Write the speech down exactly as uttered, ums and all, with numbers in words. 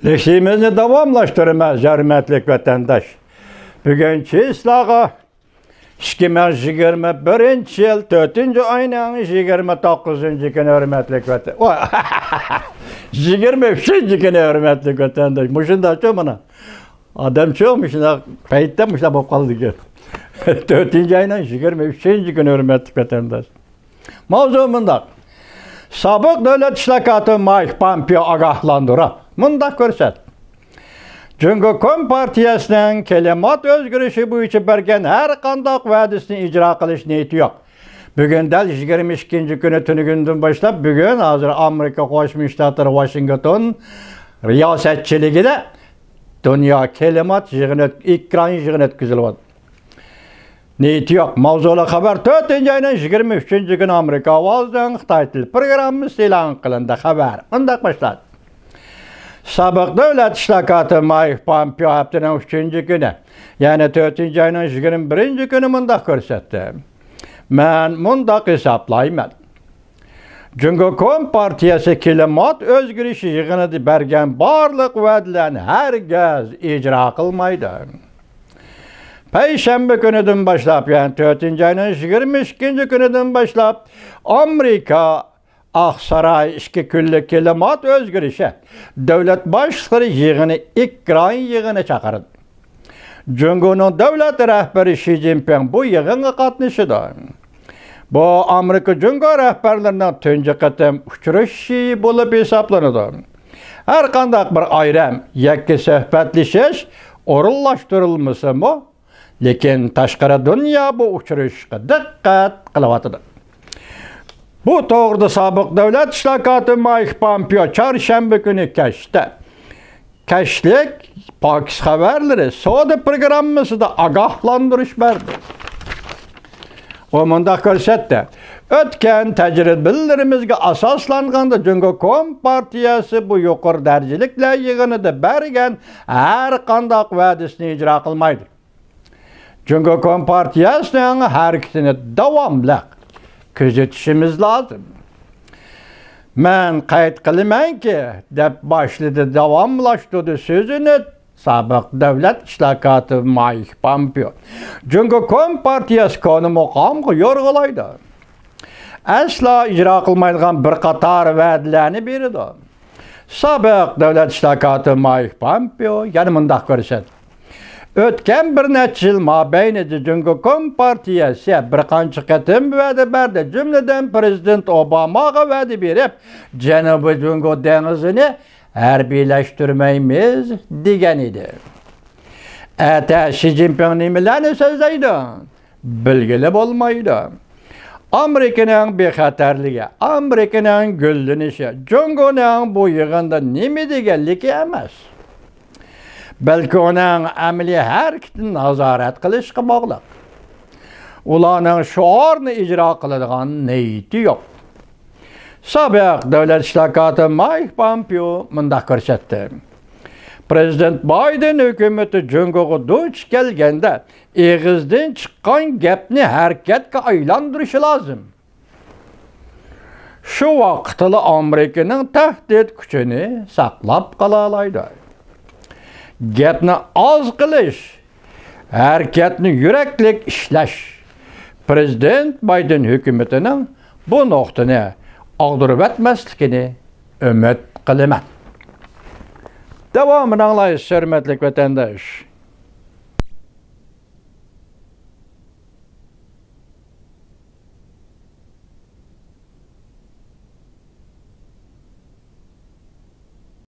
لېكسىيىمىزنى داۋاملاشتۇرىمىز، ھۆرمەتلىك ۋەتەنداش. بۈگۈن چىسلاغا ئىككى مىڭ يىگىرمە بىرىنچى يىل تۆتىنچى ئاينىڭ يىگىرمە توققۇزىنچى كۈنى، ھۆرمەتلىك ۋەتەن-، يىگىرمە ئۈچىنچى كۈنى، ھۆرمەتلىك ۋەتەنداش. مۇشۇنداقچۇ مانا. ئادەمچۇ مۇشۇنداق پەيتتە مۇشۇنداق بولۇپ قالدىكەن. تۆتىنچى ئاينىڭ يىگىرمە ئۈچىنچى كۈنى، ھۆرمەتلىك ۋەتەنداش. ماۋزۇ مۇنداق. سابىق دۆلەت ئىشلار كاتىپى مايك پامپېئو ئاگاھلاندۇرۇپ، مۇنداق كۆرسەتتى. جۇڭگو كومپارتىيەسىنىڭ كىلىمات ئۆزگىرىشى بويىچە بەرگەن ھەر قانداق ۋەدىسىنى ئىجرا قىلىش نىيىتى يوق. بۈگۈن دەل يىگىرمە ئىككىنچى كۈنى تۈنۈگۈندىن باشلاپ، بۈگۈن ھازىر ئامېرىكا قوشما شتاتلىرى ۋاشىنگتون رىياسەتچىلىكىدە دۇنيا كىلىمات يىغىنى ئۆت-، ئېكران يىغىنى ئۆتكۈزۈلۈۋاتىدۇ. نىيىتى يوق. ماۋزۇلۇق خەۋەر تۆتىنچى ئاينىڭ يىگىرمە ئۈچىنچى كۈنى ئامېرىكا ئاۋازىنىڭ خىتاي تىل پروگراممىسى ئېلان قىلىندى. خەۋەر مۇنداق باشلاندى. سابىق دۆلەت ئىشلار كاتىپى مايك پامپېئو ھەپتىنىڭ ئۈچىنچى كۈنى، يەنى تۆتىنچى ئاينىڭ يىگىرمە بىرىنچى كۈنى مۇنداق كۆرسەتتى. مەن مۇنداق ھېسابلايمەن. جۇڭگو كومپارتىيەسى كىلىمات ئۆزگىرىشى يىغىنىدا بەرگەن بارلىق ۋەدىلەرنى ھەرگىز ئىجرا قىلمايدۇ. پەيشەنبە كۈنىدىن باشلاپ، يەنى تۆتىنچى ئاينىڭ يىگىرمە ئىككىنچى كۈنىدىن باشلاپ، ئامېرىكا ئاقساراي ئىككى كۈنلۈك كىلىمات ئۆزگىرىشى دۆلەت باشلىقلىرى يىغىنى، ئېكران يىغىنى چاقىرىدۇ. جۇڭگونىڭ دۆلەت رەھبىرى شى جىنپىڭ بۇ يىغىنغا قاتنىشىدۇ. بۇ ئامېرىكا جۇڭگو رەھبەرلىرىنىڭ تۇنجى قېتىم ئۇچرىشىشى بولۇپ ھېسابلىنىدۇ. ھەر قانداق بىر ئايرىم يەككە سۆھبەتلىشىش ئورۇنلاشتۇرۇلمىسىمۇ، لېكىن تاشقىرى دۇنيا بۇ ئۇچرىشىشقا دىققەت قىلىۋاتىدۇ. بۇ توغرىدا سابىق دۆلەت ئىشلار كاتىپى مايك پامپېئو چارشەنبە كۈنى كەچتە كەچلىك پاكىس خەۋەرلىرى سودا پروگراممىسىدا ئاگاھلاندۇرۇش بەردى. ئۇ مۇنداق كۆرسەتتى: «ئۆتكەن تەجرىبىلىرىمىزگە ئاساسلانغاندا، جۇڭگو كومپارتىيەسى بۇ يۇقىرى دەرىجىلىكلەر يىغىنىدا بەرگەن ھەر قانداق ۋەدىسىنى ئىجرا قىلمايدۇ. جۇڭگو كومپارتىيەسىنىڭ ھەرىكىتىنى داۋاملىق كۆزىتىشىمىز لازىم.» «مەن قەيت قىلىمەنكى»، دەپ باشلىدى داۋاملاشتۇردى سۆزىنى سابىق دۆلەت ئىشلار كاتىپى مايك پامپېئو. جۇڭگو كومپارتىيەسى كونا مۇقامغا يورغىلايدۇ. ئەسلا ئىجرا قىلمايدىغان بىر قاتار ۋەدىلەرنى بېرىدۇ. سابىق دۆلەت ئىشلار كاتىپى مايك پامپېئو يەنە مۇنداق كۆرسەتتى: «ئۆتكەن بىر نەچچە يىل مابەينىدە جۇڭگو كومپارتىيەسى بىر قانچە قېتىم ۋەدە بەردى. جۈملىدىن پىرېزىدېنت ئوباماغا ۋەدە بېرىپ، جەنۇبىي جۇڭگو دېڭىزىنى ھەربىيلەشتۈرمەيمىز دېگەن ئىدى. ئەتە شى جىنپىڭ نېمىلەرنى سۆزلەيدۇ؟ بىلگىلى بولمايدۇ. ئامېرىكىنىڭ بىخەتەرلىكى، ئامېرىكىنىڭ گۈللىنىشى جۇڭگونىڭ بۇ يىغىندا نېمە دېگەنلىكى ئەمەس، بەلكى ئۇنىڭ ئەمەلىي ھەرىكىتىنى نازارەت قىلىشقا باغلىق. ئۇلارنىڭ شوئارنى ئىجرا قىلىدىغان نىيىتى يوق.» سابىق دۆلەت ئىشلار كاتىپى مايك پامپېئو مۇنداق كۆرسەتتى: «پىرېزىدېنت بايدېن ھۆكۈمىتى جۇڭگوغا دۇچ كەلگەندە، ئېغىزدىن چىققان گەپنى ھەرىكەتكە ئايلاندۇرۇشى لازىم. شۇ ۋاقىتلا ئامېرىكىنىڭ تەھدىت كۈچىنى ساقلاپ قالالايدۇ. گەپنى ئاز قىلىش، ھەرىكەتنى يۈرەكلىك ئىشلەش پىرېزىدېنت بايدېن ھۆكۈمىتىنىڭ بۇ نۇقتىنى ئاغدۇرۇۋەتمەسلىكىنى ئۈمىد قىلىمەن.» داۋامىنى ئاڭلايسىز، ھۆرمەتلىك ۋەتەنداش.